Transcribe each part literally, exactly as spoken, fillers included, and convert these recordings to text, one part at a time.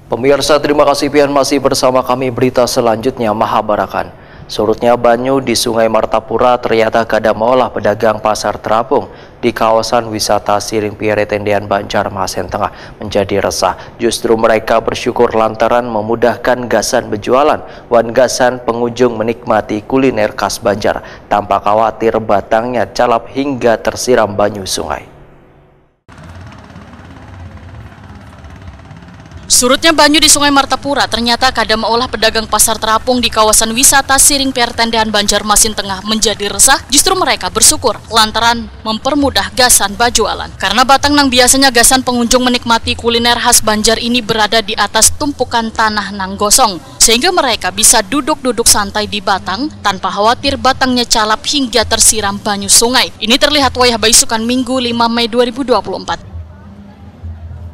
Pemirsa, terima kasih pian masih bersama kami. Berita selanjutnya, Mahabarakan. Surutnya banyu di Sungai Martapura ternyata kada maulah pedagang Pasar Terapung di kawasan wisata Siring Piere Tendean, Banjarmasin Tengah menjadi resah. Justru mereka bersyukur lantaran memudahkan gasan berjualan wan gasan pengunjung menikmati kuliner khas Banjar tanpa khawatir batangnya calap hingga tersiram banyu sungai. Surutnya banyu di Sungai Martapura ternyata kada maulah pedagang Pasar Terapung di kawasan wisata Siring Pier Tendean, Banjarmasin Tengah menjadi resah. Justru mereka bersyukur lantaran mempermudah gasan bajualan. Karena batang nang biasanya gasan pengunjung menikmati kuliner khas Banjar ini berada di atas tumpukan tanah nang gosong, sehingga mereka bisa duduk-duduk santai di batang tanpa khawatir batangnya calap hingga tersiram banyu sungai. Ini terlihat wayah baisukan Minggu lima Mei dua ribu dua puluh empat.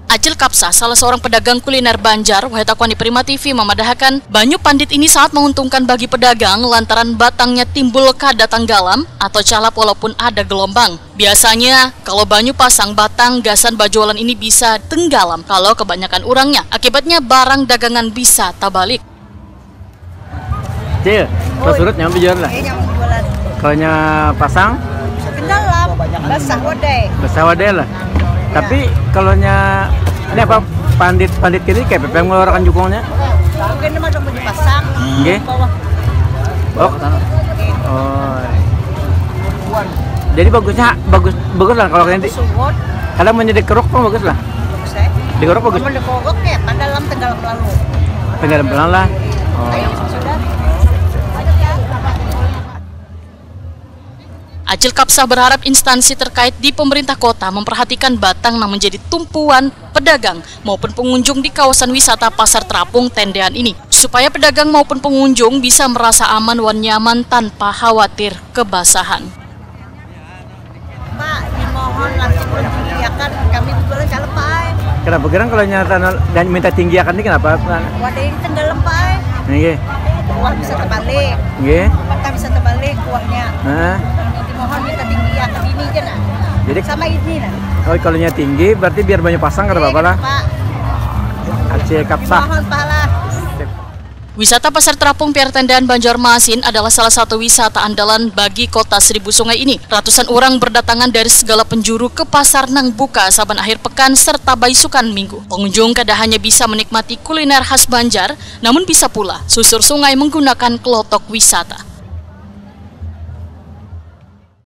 Acil Kapsah, salah seorang pedagang kuliner Banjar, wahai takwani Prima T V, memadahakan banyu pandit ini sangat menguntungkan bagi pedagang lantaran batangnya timbul kada tenggalam atau calap walaupun ada gelombang. Biasanya, kalau banyu pasang, batang gasan bajualan ini bisa tenggalam kalau kebanyakan urangnya. Akibatnya, barang dagangan bisa tabalik. Cil, kalau surut nyaman jualan lah. Iya, nyaman jualan. Kalau nya pasang? Tenggalam, basah wadai. Basah wadai lah. Ya. Tapi kalau nya ini apa, pandit-pandit kini kayak pepe mengeluarkan jukungnya? Mungkin ini masuk baju pasang. Nggih. Bawah. Oh. Oh. Jadi bagusnya bagus bagus lah kalau kayak nanti. Kalau menjadi keruk pun bagus lah. Di gorok bagus. Kalau di gorok ya, kan dalam tenggelam lalu. Tenggelam pelan lah. Oh. Acil Kapsah berharap instansi terkait di pemerintah kota memperhatikan batang nang menjadi tumpuan pedagang maupun pengunjung di kawasan wisata Pasar Terapung Tendean ini, supaya pedagang maupun pengunjung bisa merasa aman wan nyaman tanpa khawatir kebasahan. Pak, dimohon langsung ditinggiakan, kami betulan calon Pak ai. Kenapa gerang kalau nyata dan minta tinggiakan ini kenapa? Wadah ini tenggelam Pak ai. Nggih. Kuah bisa terbalik. Nggih. Mata bisa terbalik kuahnya. Nah. Dimohon minta tinggiakan ini aja nah. Jadi sama ini nah. Oh, kalau nya tinggi berarti biar banyak pasang kada apa-apa lah. Pak. Acil kapsah. Mohon pahala. Wisata Pasar Terapung Piar Tendaan Banjarmasin adalah salah satu wisata andalan bagi kota Seribu Sungai ini. Ratusan orang berdatangan dari segala penjuru ke pasar nang buka saban akhir pekan serta baisukan minggu. Pengunjung kada hanya bisa menikmati kuliner khas Banjar, namun bisa pula susur sungai menggunakan kelotok wisata.